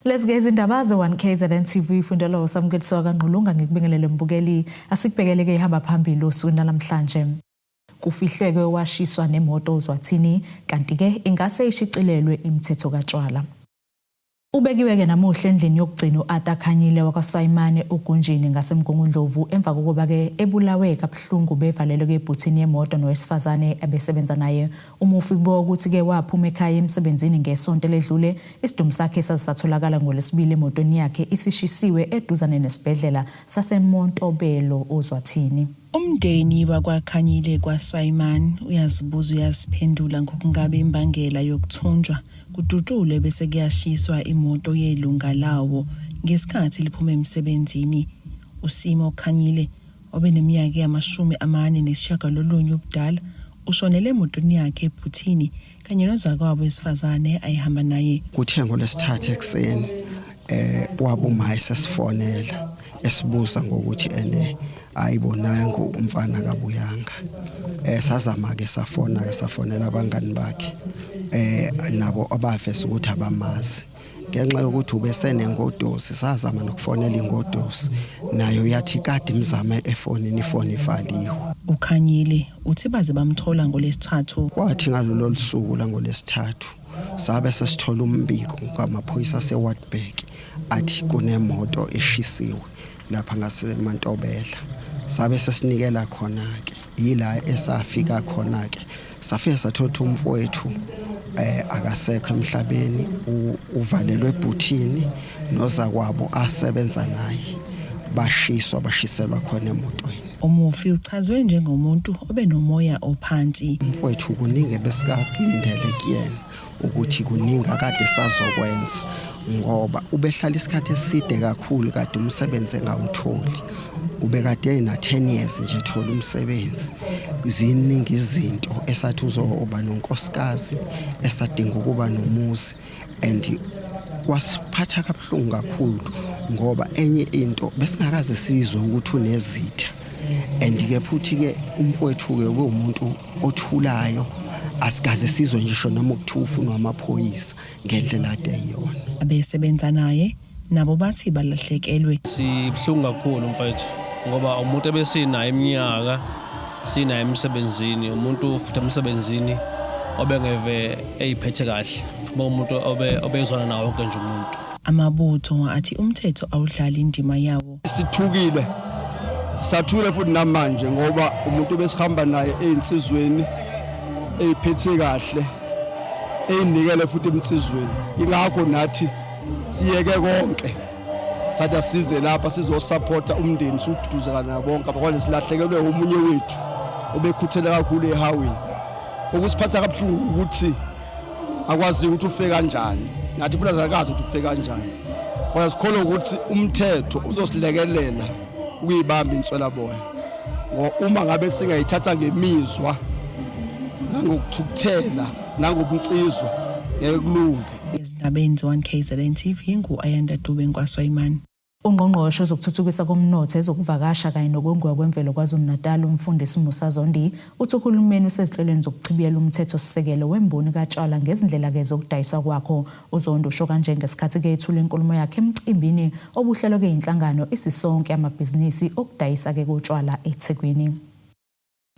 Lezi-ke izindaba ze-1 KZN TV fundelwa uSamukeliso kaNgqulunga ngikubingelele mbukeli asikubhekele-ke ihamba phambili osukwini namhlanje. Kufihleke washiswa nemoto uZwathini kanti-ke ingase ishicilelwe imithetho katshwala. Ubekiwe-ke namuhla endlini yokugcina u-Arthur Khanyile wakwaSayimane Ogunjini ngaseMgungundlovu emva kokuba-ke ebulawe kabuhlungu bevalelwe-ke ebhuthini yemoto nowesifazane abesebenza naye. Umufi kubikwa ukuthi-ke waphuma ekhaya emsebenzini ngesonto eledlule. Isidumbu sakhe sazisatholakala ngoLwesibili emotweni yakhe isishisiwe eduzane nesibhedlela saseMontobelo oZwathini. Umndeni wakwaKhanyile kwaSwayimane uyazibuza uyaziphendula ngokungabe imbangela yokuthunjwa kudutshulwe bese kuyashiswa imoto yelunga lawo ngesikhathi liphuma emsebenzini. USimo Khanyile obeneminyaka eyama-49 ubudala ushonele emotweni yakhe ebhuthini kanye nozakwabo wesifazane ayehamba naye. Kuthe ngolwesithathu ekuseni waba sesifonela esibuza ngokuthi ene ayibonanga umfana kabuyanga. Sazama ke safona ke safonela abangani bakhe nabo abavesa ukuthi abamazi. Ngenxa yokuthi ubesenengodosi sazama nokufonela ingodosi nayo yathi kade imzame efonini ifoni ivaliwe. Ukhanyile uthi baze bamthola ngolesithathu. Kwathi ngalolo suku langolesithathu sabe sesithola umbiko ngamaphoyisa aseWartburg athi kunemoto eshisiwe lapha ngaseMantobela. Sabe sesinikela khona ke yila esafika khona ke safika sathola umfowethu akasekho emhlabeni, uvalelwe ebhuthini nozakwabo asebenza naye bashiswa bashiselwa khona emotweni. Umufi uchazwe njengomuntu obenomoya ophansi. Umfowethu kuningi besikakulindele kuyena ukuthi kuningi akade sazokwenza ngoba ubehlala isikhathi eside kakhulu kade umsebenzi engawutholi. Ubekade ena 10 years nje ethola umsebenzi. Ziningi izinto esathi uzoba nonkosikazi esadinga ukuba nomuzi and kwasiphatha kabuhlungu kakhulu ngoba enye into besingakaze sizwe ukuthi unezitha and ke futhi ke umfowethu ke umuntu othulayo asikaze sizwe ngisho noma ukuthiwa ufunwa amaphoyisa ngendlela ade eyiyona. Abesebenza naye nabo bathi balahlekelwe. Sibuhlungu kakhulu mfethu ngoba umuntu ebesinaye iminyaka sinaye emsebenzini, umuntu futhi emsebenzini obengeve eyiphethe kahle, futhi umuntu obezwana nawo wonke nje umuntu. Amabutho athi umthetho awudlali indima yawo. Sithukile, sisathule futhi namanje ngoba umuntu besihamba naye ezinsizweni eyiphethe kahle eyinikele futhi emsizweni, ingakho nathi siyeke konke sathi size lapha sizosupporta umndeni sududuzana nabo bonke abakwale silahlekelwe omunye wethu obekhuthele kakhulu ehawini. Okusiphatha kabuhlungu ukuthi akwazi ukuthi ufe kanjani, nathi futhi azakazi ukuthi ufe kanjani, kodwa sikholwa ukuthi umthetho uzosilekelela ukuyibamba inswelaboya, ngoba uma ngabe singayithatha ngemizwa nangokuthukuthela nangobunsizwa ngeke kulunge. Ezindabeni ze-1 KZN TV ngu-Ayanda Dube Nkwaswayimane. Ungqongqoshe wezokuthuthukisa komnotho, ezokuvakasha kanye nokongiwa kwemvelo KwaZulu-Natal, uMfundisi Musa Zondi, uthi uhulumeni usezinhlelweni zokuchibiyela umthethosisekelo wemboni katshwala ngezindlela-ke zokudayiswa kwakho. UZondi usho kanje ngesikhathi-ke ethula inkulumo yakhe emcimbini obuhlelwe-ke yinhlangano iSisonke yamabhizinisi okudayisa-ke kotshwala eThekwini.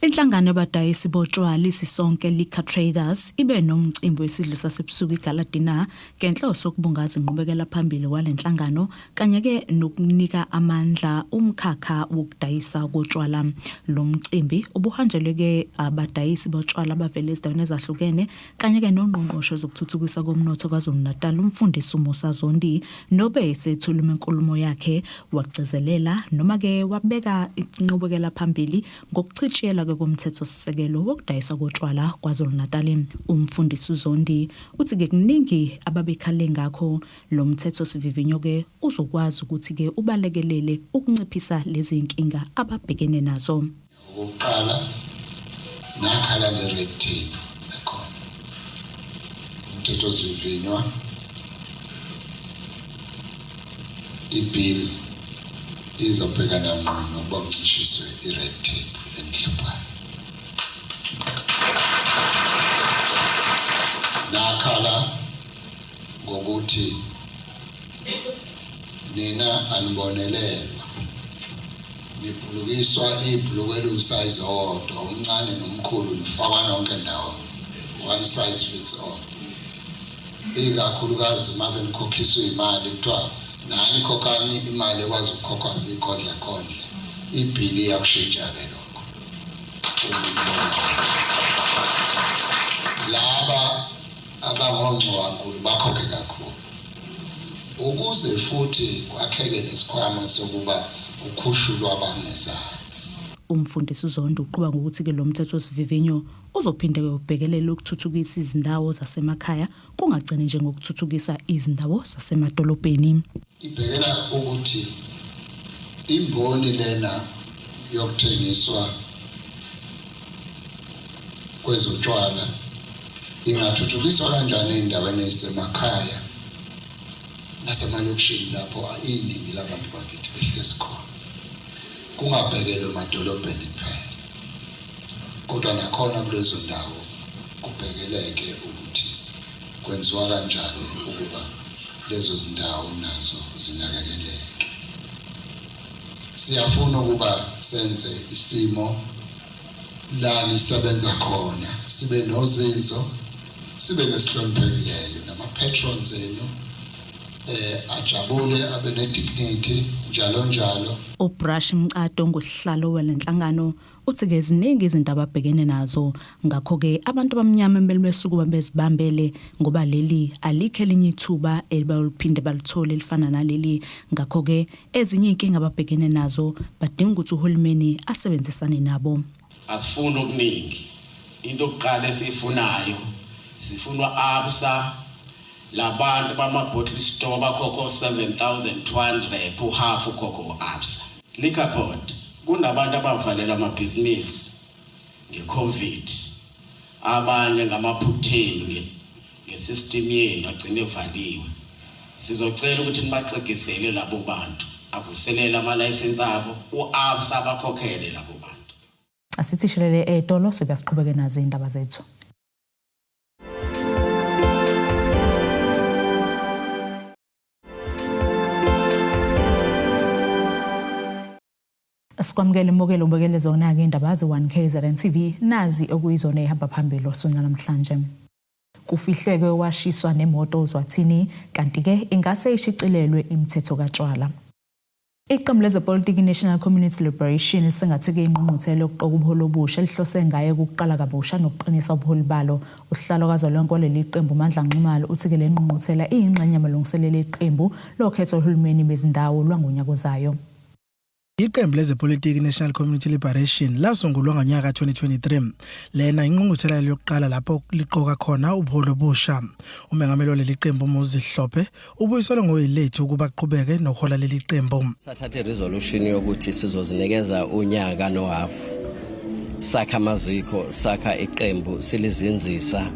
Inhlangano yabadayisi botshwala iSisonke Liquor Traders ibe nomcimbi wesidlo sasebusuku iGala Dinner ngenhloso yokubungaza inqubekela phambili kwale nhlangano kanye-ke nokunika amandla umkhakha wokudayisa kotshwala. Lo mcimbi ubuhanjelwe-ke abadayisi botshwala abavela ezindaweni ezahlukene kanye-ke nongqongqoshe wezokuthuthukiswa komnotho KwaZulu-Natal uMfundisi uMusa Zondi nobe esethula inkulumo yakhe wagcizelela noma-ke wabeka inqubekela phambili ngokuchitshiyelwa-ke komthethosisekelo wokudayiswa kotshwala KwaZulu-Natal. Umfundisi uZondi uthi-ke kuningi ababekhale ngakho, lo mthethosivivinyo-ke uzokwazi ukuthi-ke ubalekelele ukunciphisa lezi zinkinga ababhekene nazo. Okokuqala nakhala nge-red tape ekhona. Umthethosivivinywa i-bill izobhekana ngqo nokuba kuncishiswe i-red tape enihluphayo. Nakhala ngokuthi Nina anibonelelwa, nibhulukiswa ibhuluku eliwusayizi owodwa, omncane nomkhulu nifakwa nonke ndawonye, one size fits all. Ikakhulukazi mase nikhokhiswa imali, kuthiwa nani khokhani imali ekwazi ukukhokhwa zikhondla khondla. Ibhili iyakushintsha-ke lokho. Laba abangongxowankulu bakhokhe kakhulu ukuze futhi kwakheke nesikhwama sokuba kukhushulwa abangezansi. Umfundisi uZondo uqhuba ngokuthi-ke lo mthethosivivinyo uzophinde-ke ubhekelele ukuthuthukisa izindawo zasemakhaya kungagcini nje ngokuthuthukisa izindawo zasemadolobheni. Ibhekela ukuthi imboni lena yokuthengiswa kwezotshwala ingathuthukiswa kanjani ey'ndaweni ey'semakhaya nasemalokishini lapho iningi labantu bakithi behlezi khona, kungabhekelwe emadolobheni kuphela, kodwa nakhona kulezo ndawo kubhekeleke ukuthi kwenziwa kanjani ukuba lezo zindawo nazo zinakekeleke. Siyafuna ukuba senze isimo la nisebenza khona sibe nozinzo, sibe nesihloniphekileyo, nama-patrons enu ajabule, abe ne-dignity njalo njalo. UBrush Mcado ngusihlalo walenhlangano uthi-ke ziningi izinto ababhekene nazo, ngakho-ke abantu abamnyama kumele besukume bezibambele ngoba leli alikho elinye ithuba elibayoliphinde balithole elifana naleli. Ngakho-ke ezinye iy'nkinga ababhekene nazo badinga ukuthi uhulumeni asebenzisane nabo. Asifuni okuningi, into yokuqala esiyifunayo sifuna u-Absa, labantu bama-bottle store bakhokha o-7200, uhafu ukhokha u-Absa. Liquor board, kunabantu abavalelwa amabhizinisi nge-COVID, abanye ngamaphutheni nge-system yenu agcine evaliwe. Sizocela ukuthi nibaxegisele labo bantu, avuselele amalayisensi abo, u-Absa abakhokhele labo bantu. Asithi shelele etolo sobe siqhubeke nazo izindaba zethu. Sikwamukele imukele ubukele zona-ke indaba ze-1 KZN TV, nazi okuyizona ey'hamba phambili osukwini namhlanje. Kufihleke washiswa nemoto uZwathini, kanti-ke ingase ishicilelwe imithetho katshwala. Iqembu lezepolitiki i-National Community Liberation lisingatheke ingqungquthela yokuqoka ubuholi obusha elihlose ngayo ukuqala kabusha nokuqinisa ubuholi balo. Usihlalo kazwelonke waleli qembu uMandla Nxumalo uthi-ke le ngqungquthela iyingxenye yamalungiselelo eqembu lokhetho lohulumeni bezindawo lwangonyaka ozayo. Iqembu lezepolitiki i-National Community Liberation lasungulwa ngonyaka ka-2023. Lena ingqungquthela yokuqala lapho liqoka khona ubuholi obusha. Umengameli waleli qembu uMuzi Hlophe ubuyiselwe ngoyilethu ukuba aqhubeke nokuhola leli qembu. Sathatha i-resolution yokuthi sizozinikeza unyaka nohafu, sakha amaziko, sakha iqembu, silizinzisa,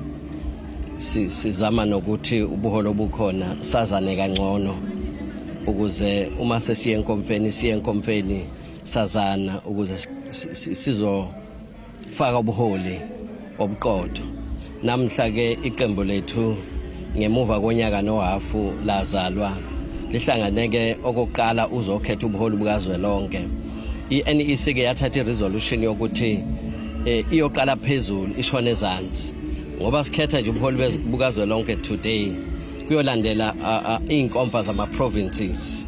sizama nokuthi ubuholo obukhona sazane kangcono ukuze uma sesiye enkomfeni siye enkomfeni sazana ukuze sizofaka ubuholi obuqotho. Namhla ke iqembu lethu ngemuva konyaka nohafu lazalwa lihlangane ke okokuqala uzokhetha ubuholi bukazwelonke. I-NEC ke yathatha i-resolution yokuthi iyoqala phezulu ishone ezansi, ngoba sikhetha nje ubuholi bukazwelonke today, kuyolandela iy'nkomfa zama-provinces,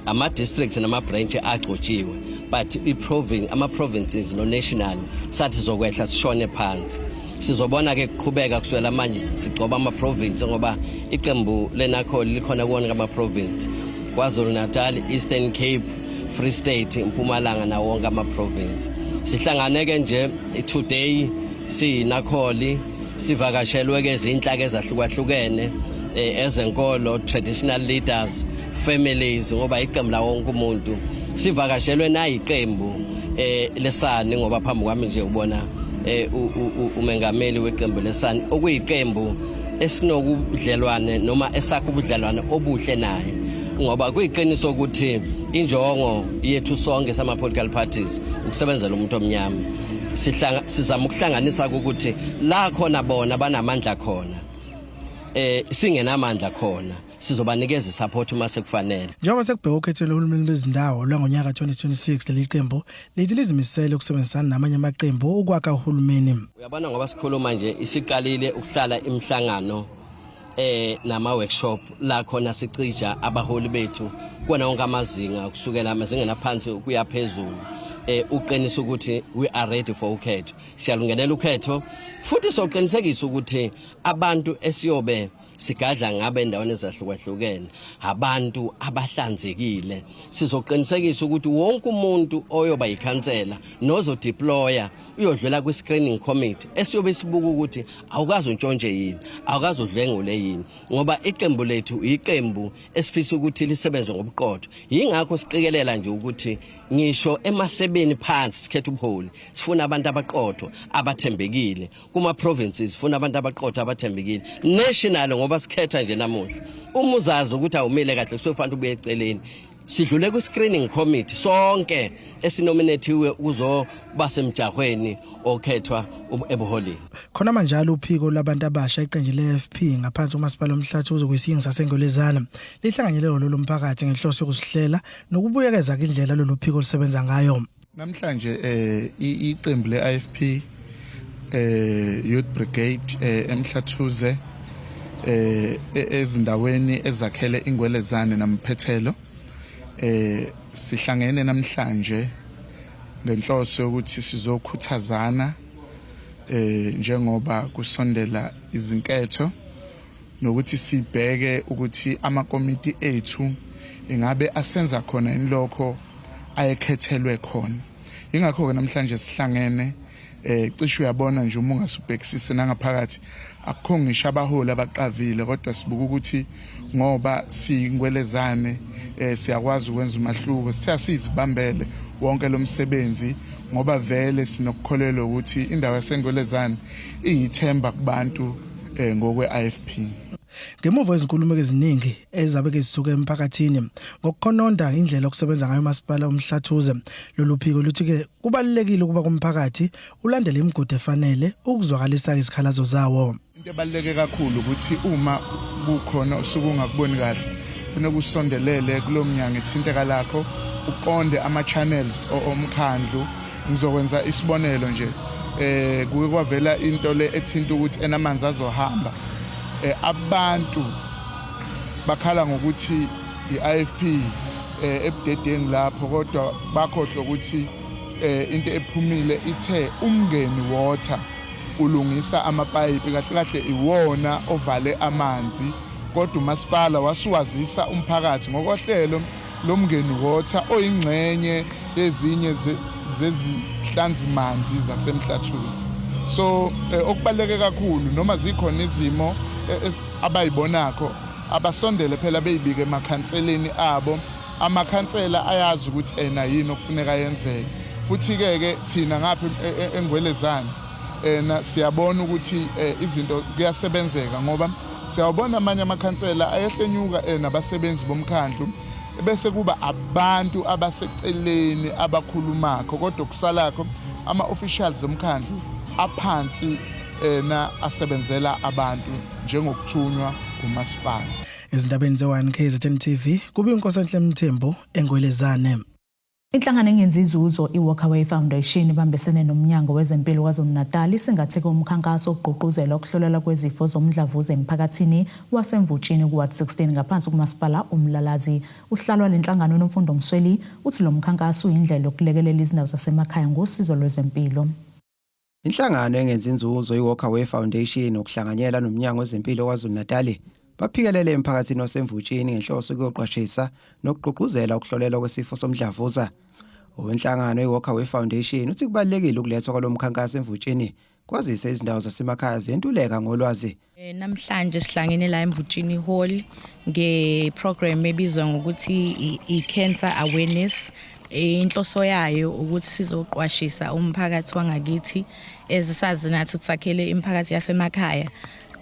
ama-district nama-branch agcotshiwe, but i-province, ama-provinces no-national sathi zokwehla sishone phansi. Sizobona ke kuqhubeka kusukela manje sigcoba ama-province, ngoba iqembu lenakho likhona kuwona kama-province, KwaZulu Natal, Eastern Cape, Free State, Mpumalanga nawo wonke ama-province. Sihlangane ke nje today siyinakholi, sivakashelwe ke izinhlaka ezahlukahlukene, ezenkolo, traditional leaders, families, ngoba iqembu la wonke umuntu. Sivakashelwe nayiqembu lesani, ngoba phambi kwami nje ubona umengameli weqembu lesani, okuyiqembu esinokubudlelwane noma esakha ubudlelwane obuhle naye, ngoba kuyiqiniso ukuthi injongo yethu sonke sama political parties ukusebenzela umuntu omnyama. Sihlanga sizama ukuhlanganisa ukuthi la khona bona banamandla khona. eh singenamandla khona sizobanikeza isupport uma sekufanele. Njengoba sekubhekwe ukhetho lohulumeni bezindawo lwangonyaka 2026 leli qembu lithi lizimisele ukusebenzisana namanye amaqembu ukwakha uhulumeni. Uyabona ngoba sikhuluma nje isiqalile ukuhlala imihlangano eh nama workshop la khona sicija abaholi bethu kuwona wonke amazinga kusukela amazingeni aphansi kuya phezulu eh uqinisa ukuthi we are ready for ukhetho siyalungenela ukhetho futhi soqinisekisa ukuthi abantu esiyobe sigadla ngabe endaweni ezahlukahlukene abantu abahlanzekile sizoqinisekisa ukuthi wonke umuntu oyoba yikhansela nozodeploya uyodlula kwi-screening committee esiyobe sibuka ukuthi awukazi untshontshe yini awukazi udlwengule yini ngoba iqembu lethu iqembu esifisa ukuthi lisebenze ngobuqotho yingakho siqikelela nje ukuthi ngisho emasebeni phansi sikhetha ubuholi sifuna abantu abaqotho abathembekile kuma provinces sifuna abantu abaqotho abathembekile national ngoba sikhetha nje namuhla uma uzazi ukuthi awumile kahle kusofanele ubuye eceleni sidlule kwi-screening committee sonke esinominathiwe ukuzoba semjahweni okhethwa ebuholini. Khona manjalo uphiko lwabantu abasha iqenji le-FP ngaphansi komasipala uMhlathuze kwisiyingi saseNgwelezana lihlanganyele lolu mphakathi ngenhloso yokusihlela nokubuyekeza indlela lolu phiko olusebenza ngayo. Namhlanje eh iqembu le-IFP eh Youth Brigade eh eMhlathuze eh e-, ezindaweni ezakhele ingwelezane namphethelo eh sihlangene namhlanje ngenhloso yokuthi sizokhuthazana eh njengoba kusondela izinketho nokuthi sibheke ukuthi amakomiti ethu ingabe asenza khona yini lokho ayekhethelwe khona ingakho-ke namhlanje sihlangene eh cishe uyabona nje uma ungasubhekisise nangaphakathi akukho ngisho abaholi abaqavile kodwa sibuka ukuthi ngoba siyingwelezane eh siyakwazi ukwenza umahluko siyasizibambele wonke lo msebenzi ngoba vele sinokukholelwa ukuthi indawo yasengwelezane iyithemba kubantu eh ngokwe-IFP. Ngemuva kwezinkulumo eziningi ezabe zisuka emphakathini ngokukhononda indlela okusebenza ngayo umasipala uMhlathuze lolu phiko luthi ke kubalulekile ukuba kumphakathi ulandele imigudu efanele ukuzwakalisa izikhalazo zawo. Into ebaluleke kakhulu ukuthi uma kukhona osuke ungakuboni kahle kufuneka usondelele kulo mnyango ethinteka lakho uqonde ama-channels omkhandlu ngizokwenza isibonelo nje eh kuke kwavela into le ethinta ukuthi enamanzi azohamba eh abantu bakhala ngokuthi i-IFP eh ebudedengu lapho kodwa bakhohlwa ukuthi eh into ephumile ithe umngeni water ulungisa amapayipi kahle kahle iwona ovale amanzi kodwa umasipala wasuwazisa umphakathi ngokohlelo lomngeni water oyingxenye yezinye zezihlanzimanzi zasemhlathuzi so eh, okubaluleke kakhulu noma zikhona izimo eh, abayibonakho abasondele phela beyibike emakhanseleni abo amakhansela ayazi ukuthi ena yini okufuneka yenzeke futhi-ke ke thina ngapha e, e, engwelezane ena siyabona ukuthi eh, izinto kuyasebenzeka ngoba siyawabona amanye amakhansela ayehlenyuka eh, nabasebenzi bomkhandlu bese kuba abantu abaseceleni abakhulumakho kodwa kusalakho ama-officials omkhandlu aphansi ena asebenzela abantu njengokuthunywa umasipala. Ezindabeni ze-1 KZN TV kube inkosi enhle Mthembu engwelezane. Inhlangano engenzi inzuzo i-Walkaway Foundation ibambisene noMnyango Wezempilo KwaZulu-Natal isingatheke umkhankaso wokugqugquzela ukuhlolelwa kwezifo zomdlavuza emphakathini waseMvutshini ku-Ward 16 ngaphansi kumasipala uMlalazi. Uhlalwa lenhlangano uNomfundo Msweli uthi lo mkhankaso uyindlela yokulekelela izindawo zasemakhaya ngosizo lwezempilo. Inhlangano engenzi inzuzo i-Walkaway Foundation ngokuhlanganyela noMnyango Wezempilo KwaZulu-Natal baphikelele emphakathini waseMvutshini ngenhloso yokuyoqwashisa nokugqugquzela ukuhlolelwa kwesifo somdlavuza. Owenhlangano i-Walkaway Foundation uthi kubalulekile ukulethwa kwalo mkhankaso eMvutshini kwazise izindawo zasemakhaya ziyentuleka ngolwazi. Eh, namhlanje sihlangene la eMvutshini Hall nge-program ebizwa ngokuthi i-cancer awareness. Eh, inhloso yayo ukuthi sizoqwashisa umphakathi wangakithi ezisazi nathi ukuthi sakhele imiphakathi yasemakhaya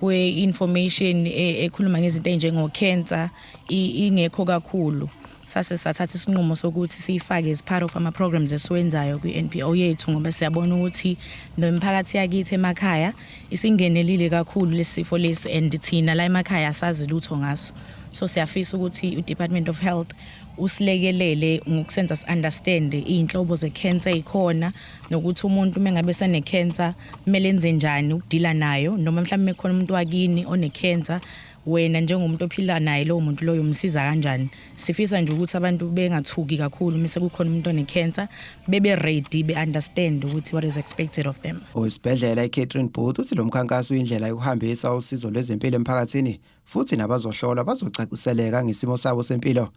kwe-information eh, ekhuluma ngezinto ey'njengo-cancer ingekho kakhulu. Sase sathatha isinqumo sokuthi siyifake as part of ama programs esiwenzayo kwi-NPO yethu ngoba siyabona ukuthi nomphakathi yakithi emakhaya isingenelile kakhulu lesifo lesi and thina la emakhaya asazi lutho ngaso. So siyafisa ukuthi u-Department of Health usilekelele ngokusenza si-understand iy'nhlobo ze-cancer ey'khona nokuthi umuntu uma ngabe sene-cancer kumele enze njani ukudila nayo noma mhlawumbe khona umuntu wakini one-cancer wena njengomuntu ophila naye lowo muntu loyo umsiza kanjani. Sifisa nje ukuthi abantu bengathuki kakhulu uma sekukhona umuntu one-cancer, bebe ready, be-understand ukuthi what is expected of them. Owesibhedlela iCatherine Booth uthi lo mkhankaso uyindlela yokuhambisa usizo lwezempilo emphakathini futhi nabazohlolwa bazocaciseleka ngesimo sabo sempilo.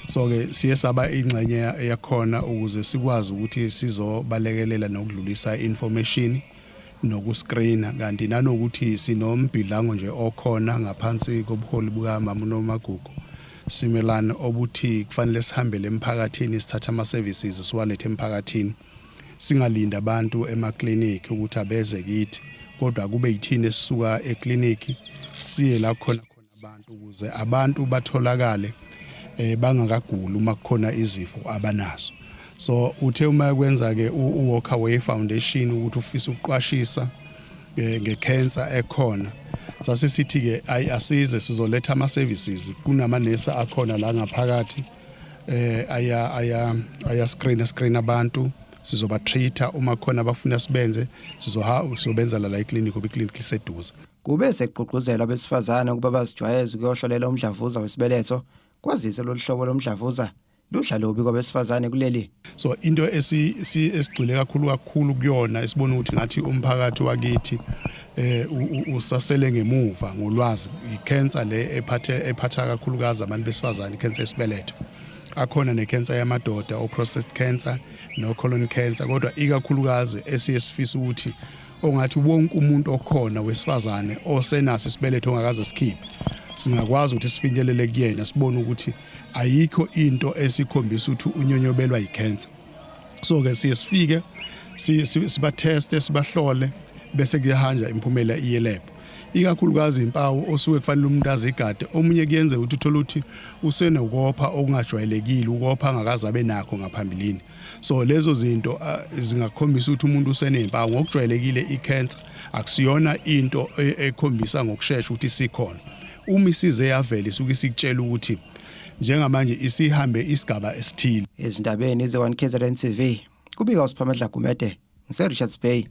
So ke siye saba ingxenye yakhona ukuze sikwazi ukuthi sizobalekelela nokudlulisa information nokuscreena, kanti nanokuthi sinombhidlango nje okhona ngaphansi kobuholi bukamama uNomagugu Simelane obuthi kufanele sihambele emphakathini, sithathe ama-services siwalethe emphakathini, singalindi abantu emaklinikhi ukuthi abeze kithi, kodwa kube yithina esisuka eklinikhi siye la khona khona abantu ukuze abantu batholakale bangakaguli uma kukhona izifo abanazo. So uthe uma kwenza ke u-Walk Away Foundation ukuthi ufisa ukuqwashisa ngecancer ekhona, sase sithi ke ayi, asize sizoletha ama services. Kunamanesi akhona la ngaphakathi aya aya aya screen abantu, sizoba treat-a uma khona abafuna sibenze, sizobenza la eclinic ngoba iclinic iseduze. Kube sekugqugquzelwa abesifazane ukuba bazijwayeze ukuyohlolela umdlavuza wesibeletho, kwazise lolu hlobo lomdlavuza ludla lubi kwabesifazane kuleli. So into esigxile kakhulu kakhulu kuyona, esibona ukuthi ngathi umphakathi wakithi usasele ngemuva ngolwazi, icancer le ephatha kakhulukazi abantu besifazane, icancer yesibeletho. Akhona necancer yamadoda, o prostate cancer no colon cancer, kodwa ikakhulukazi esiye sifisa ukuthi ongathi wonke umuntu okhona wesifazane osenaso isibeletho ongakaze sikhiphe, singakwazi ukuthi sifinyelele kuyena, sibone ukuthi ayikho into esikhombisa ukuthi unyonyobelwa yicancer. So ke siye sifike sibatheste, sibahlole, bese kuyahanja imiphumela iye lab. Ikakhulukazi impawu osuke kufanele umuntu azigade, omunye kuyenzeka ukuthi uthole ukuthi usenokopha okungajwayelekile, ukopha angakaze abe nakho ngaphambilini. So lezo zinto zingakhombisa ukuthi umuntu usenezimpawu. Ngokujwayelekile icancer akusiyona into ekhombisa ngokushesha ukuthi isikhona. Uma isize yavela, isuke isikutshela ukuthi njengamanje isihambe isigaba esithile. Ezindabeni ze-1 KZN TV, kubika uSiphamandla Gumede, ngise-Richards Bay.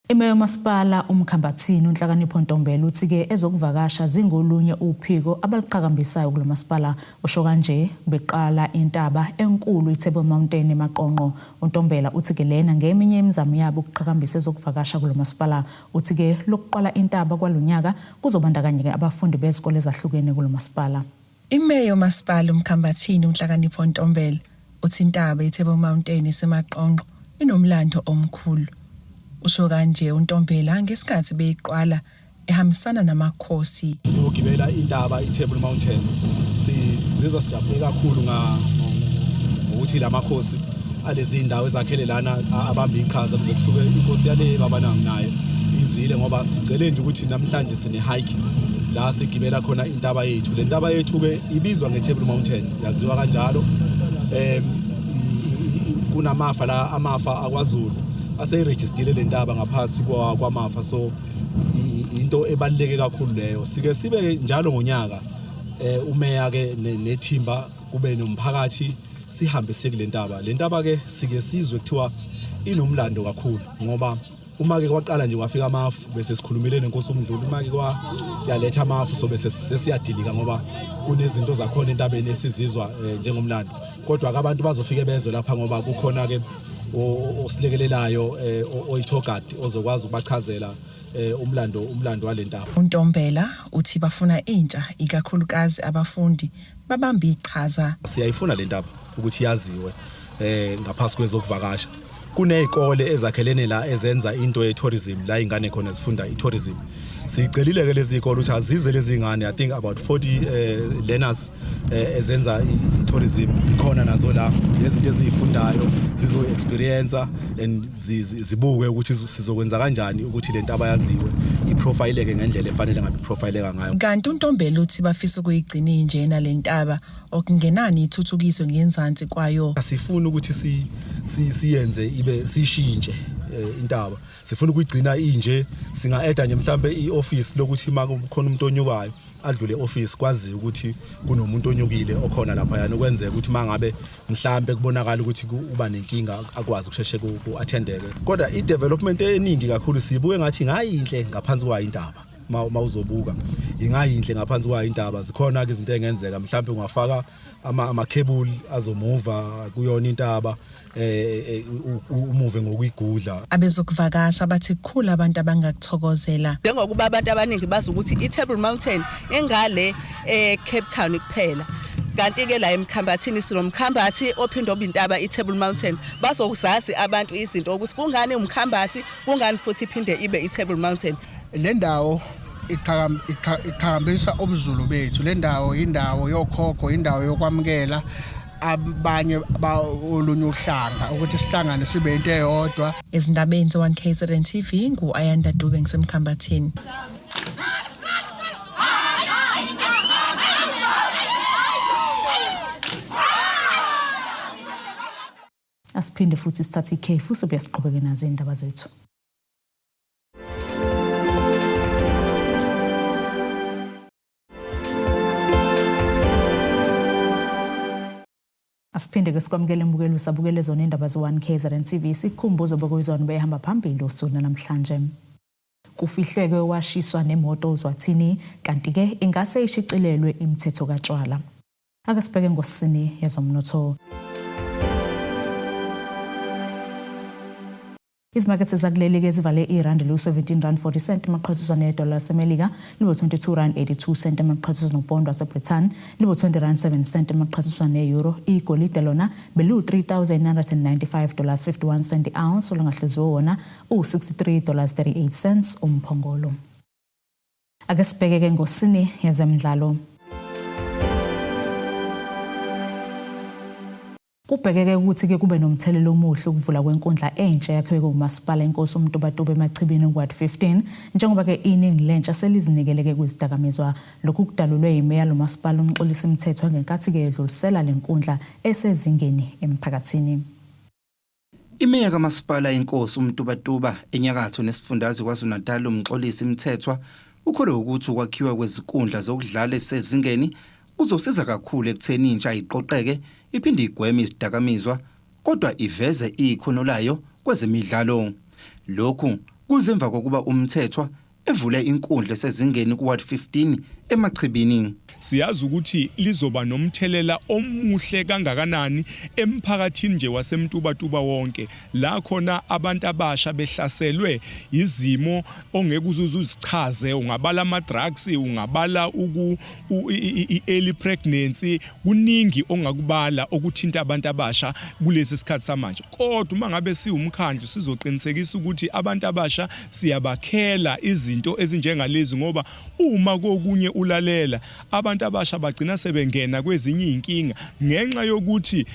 Imeya yomasipala uMkhambathini uNhlakanipho Ntombela uthi-ke ezokuvakasha zingolunye uphiko abaluqhakambisayo kulo masipala. Usho kanje beqala intaba enkulu iTable Mountain eMaqonqo. UNtombela uthi-ke lena ngeminye imizamo yabo ukuqhakambisa ezokuvakasha kulo masipala. Uthi-ke lokuqala intaba kwalonyaka kuzobandakanya-ke abafundi bezikole ezahlukene kulo masipala. Imeya yomasipala uMkhambathini uNhlakanipho Ntombela uthi intaba iTable Mountain eseMaqonqo inomlando omkhulu. Usho kanje uNtombela ngesikhathi beyiqwala ehambisana namakhosi. Siyogibela intaba iTable Mountain. Sizizwa sijabule kakhulu ngokuthi lamakhosi alezi ndawo ezakhele lana abamba iqhaza, kuze kusuke inkosi yale babanangi nayo izile, ngoba sicele nje ukuthi namhlanje sine hike la sigibela khona intaba yethu. Le ntaba yethu ke ibizwa ngeTable Mountain, yaziwa kanjalo. Kunamafa la, amafa akwaZulu aseyirejistile le ntaba ngaphasi kwamafa, so into ebaluleke kakhulu leyo. Sike sibe njalo ngonyaka, umeya ke nethimba kube nomphakathi, sihambe siye kule ntaba. Le ntaba ke sike sizwe kuthiwa inomlando kakhulu, ngoba uma ke kwaqala nje kwafika amafu, bese sikhulumile nenkosi uMdluli, uma ke kwa yaletha amafu, so bese sesiyadilika ngoba kunezinto zakhona entabeni esizizwa njengomlando. Kodwa ke abantu bazofike bezwe lapha ngoba kukhona ke osilekelelayo, oyi-tour guide ozokwazi ukubachazela umlando walentaba. UNtombela uthi bafuna intsha, ikakhulukazi abafundi, babambe iqhaza. Siyayifuna lentaba ukuthi yaziwe ngaphasi kwezokuvakasha. Kunezikole ezakhelene la ezenza into ye-tourism, la ingane khona zifunda i-tourism. Sicelile ke lezi zikole ukuthi azize lezi ngane. I think about 40 learners ezenza i-tourism zikhona nazo la, lezinto ezizifundayo zizo experience and zibuke ukuthi sizokwenza kanjani ukuthi le ntaba yaziwe. iprofileke ngendlela efanele ngabe iprofileka ngayo. Kanti uNtombela uthi bafisa ukuyigcina injena le ntaba okungenani ithuthukiswe ngenzansi kwayo. Asifuni ukuthi si siyenze ibe sishintshe eh, intaba sifuna ukuyigcina inje singa-eda nje mhlambe i-office lokuthi uma kukhona umuntu onyukayo adlule e-office kwaziwe ukuthi kunomuntu onyukile okhona laphayana ukwenzeka ukuthi uma ngabe mhlambe kubonakala ukuthi uba nenkinga akwazi ukusheshe ku-attendeke kodwa i-development eningi kakhulu siyibuke ngathi ingayinhle ngaphansi kwayo intaba mawuzobuka ingayinhle ngaphansi kwayo intaba zikhona-ke izinto engenzeka mhlambe ungafaka ama-cable azomuva kuyona intaba eh, eh umuve ngokuyigudla. Abezokuvakasha bathi kukhulu abantu abangakuthokozela. Njengokuba abantu abaningi bazi ukuthi i-Table Mountain engale eCape Town kuphela. Kanti-ke la emkhambathini sinomkhambathi ophinde obe intaba i-Table Mountain. Bazozazi abantu izinto ukuthi kungani umkhambathi, kungani futhi iphinde ibe i-Table Mountain. Le ndawo iqhakambisa ubuZulu bethu. Le ndawo indawo yokhokho, indawo yokwamukela abanye olunye uhlanga ukuthi sihlangane sibe into eyodwa. Ezindabeni ze-1 KZN TV ngu-Ayanda Dube ngisemkhambathini. Asiphinde futhi sithathe ikhefu sobuya siqhubeke nazo izindaba zethu. Asiphinde ke sikwamukele mbukeli usabukele zona indaba ze-1 KZN TV sikukhumbuzo bekuyizona behamba phambili usuku namhlanje. Kufihlweke washiswa nemoto uZwathini kanti-ke ingase ishicilelwe imithetho katshwala. Ake sibheke ngosini yezomnotho. Izimakethe zakuleli-ke zivale irandi liwu-17 rand 40 cent emaqhathiswa nedola lasemelika liwu-22 rand 82 cent emaqhathiswa nopondo wasebritain liwu-20 rand 7 cent emaqhathiswa ne-euro. Igolide lona beliwu-3995 dollars 51 cent i-ounce olungahluziwe wona uwu-63 dollars 38 cents umphongolo. Ake sibheke-ke ngosini yezemidlalo. Kubhekeke ukuthi-ke kube nomthelela omuhle ukuvula kwenkundla entsha eyakhiwe nguMasipala iNkosi uMtubatuba eMachibini kuWard 15 njengoba-ke iningi lentsha selizinikele-ke kwizidakamizwa. Lokhu kudalulwe yimeya lomasipala uMxolisi Mthethwa ngenkathi-ke edlulisela le nkundla esezingeni emphakathini. Imeya kaMasipala iNkosi uMtubatuba enyakatho nesifundazwe KwaZulu-Natal uMxolisi Mthethwa ukholwe ukuthi ukwakhiwa kwezinkundla zokudlala ezisezingeni kuzosiza kakhulu ekutheni intsha iqoqeke iphinde igweme izidakamizwa kodwa iveze ikhono layo kwezemidlalo. Lokhu kuze emva kokuba uMthethwa evule inkundla esezingeni kuWard 15 eMachibini. Siyazi ukuthi lizoba nomthelela omuhle kangakanani emphakathini nje waseMtubatuba wonke la khona abantu abasha behlaselwe izimo ongeke uze uzichaze ungabala ama-drugs ungabala uku i-early pregnancy kuningi ongakubala okuthinta abantu abasha kulesi sikhathi samanje kodwa uma ngabe siwumkhandlu sizoqinisekisa ukuthi abantu abasha siyabakhela izinto ezinjengalezi ngoba uma kokunye ulalela abantu abasha bagcina sebengena kwezinye izinkinga ngenxa yokuthi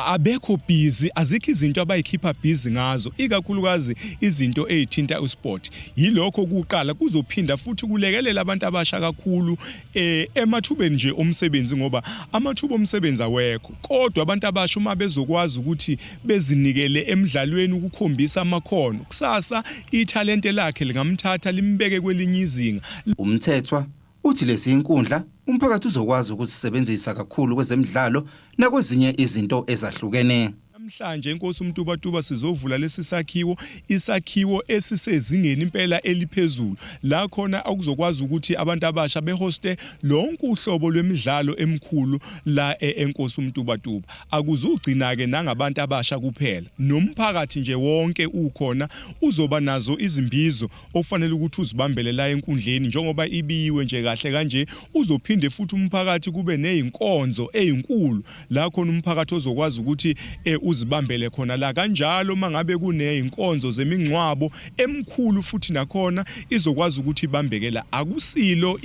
abekho busy azikho izinto abayikhipha busy ngazo ikakhulukazi izinto ezithinta usport yilokho kuqala kuzophinda futhi kulekelela abantu abasha kakhulu eh emathubeni nje omsebenzi ngoba amathuba omsebenzi awekho kodwa abantu abasha uma bezokwazi ukuthi bezinikele emidlalweni ukukhombisa amakhono kusasa ithalente lakhe lingamthatha limbeke kwelinye izinga. UMthethwa uthi lezi inkundla umphakathi uzokwazi ukuzisebenzisa kakhulu kwezemidlalo nakwezinye izinto ezahlukene. Namhlanje Inkosi uMtubatuba sizovula lesi sakhiwo, isakhiwo esisezingeni impela eliphezulu la khona okuzokwazi ukuthi abantu abasha behoste lonke uhlobo lwemidlalo emikhulu la e, eNkosi uMtubatuba. Akuzugcina-ke nangabantu abasha kuphela, nomphakathi nje wonke ukhona uzoba nazo izimbizo okufanele ukuthi uzibambele la enkundleni njengoba ibiyiwe nje kahle kanje uzophinde futhi umphakathi kube nezinkonzo ezinkulu la khona umphakathi ozokwazi ukuthi eh, uzibambele khona la. Kanjalo mangabe kuneyinkonzo zemingcwabo emkhulu futhi nakhona izokwazi ukuthi ibambeke la. Akusilo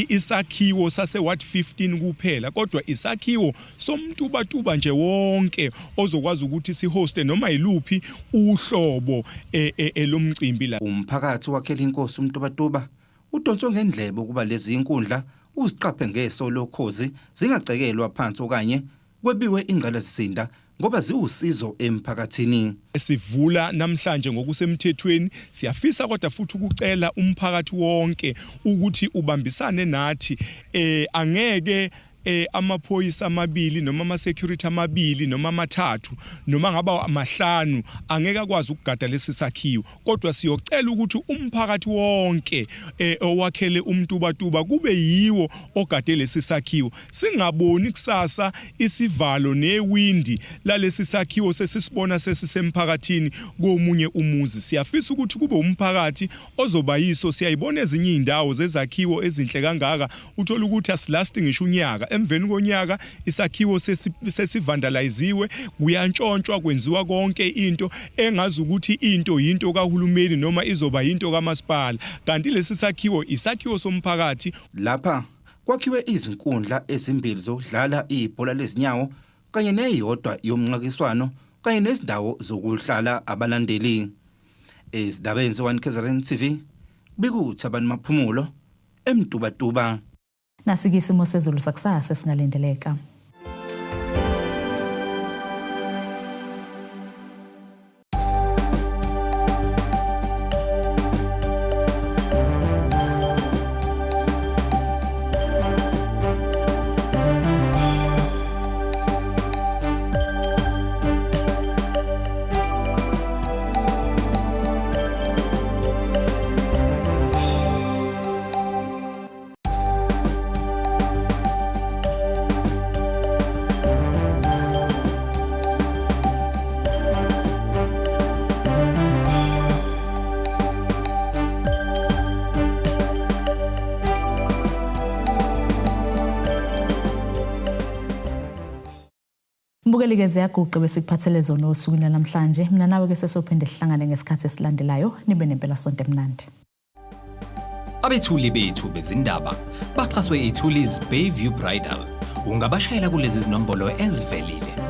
isakhiwo sase Ward 15 kuphela, kodwa isakhiwo somtubatuba nje wonke ozokwazi ukuthi sihoste noma yiluphi uhlobo e, e, elomcimbi la. Umphakathi wakhela inkosi uMtubatuba udonswe ngendlebe ukuba lezi inkundla uziqaphe ngeso lokhozi zingacekelwa phansi okanye kwebiwe ingqalasizinda ngoba ziwusizo emphakathini. Sivula namhlanje ngokusemthethweni, siyafisa kodwa futhi ukucela umphakathi wonke ukuthi ubambisane nathi eh angeke eh amaphoyisa amabili noma ama security amabili noma amathathu noma ngaba amahlanu angeke akwazi ukugada lesi sakhiwo, kodwa siyocela ukuthi umphakathi wonke eh, owakhele umtubatuba kube yiwo ogade lesi sakhiwo, singaboni kusasa isivalo newindi lalesi sakhiwo sesisibona sesisemphakathini komunye umuzi. Siyafisa ukuthi kube umphakathi ozoba yiso. Siyayibona ezinye izindawo zezakhiwo ezinhle kangaka, uthola ukuthi asilasti ngisho unyaka, emveni konyaka isakhiwo sesivandaliziwe, kuyantshontshwa, kwenziwa konke into engazi ukuthi into yinto kahulumeni noma izoba yinto kamasipala, kanti lesi sakhiwo isakhiwo somphakathi. Lapha kwakhiwe izinkundla ezimbili zokudlala ibhola lezinyawo kanye neyodwa yomnqakiswano kanye nezindawo zokuhlala abalandeli. Ezindabeni ze-1 KZN TV, bikuthi abantu Maphumulo eMtubatuba. Nasi-ke isimo sezulu sakusasa esingalindeleka. Mbukeli-ke ziyaguqa besikuphathele zona osukwini lwanamhlanje. Mina nawe-ke sesophinde sihlangane ngesikhathi esilandelayo. Nibe nempelasonto emnandi. Abethuli bethu bezindaba baxhaswe iThulis Bayview Bridal. Ungabashayela kulezi zinombolo ezivelile.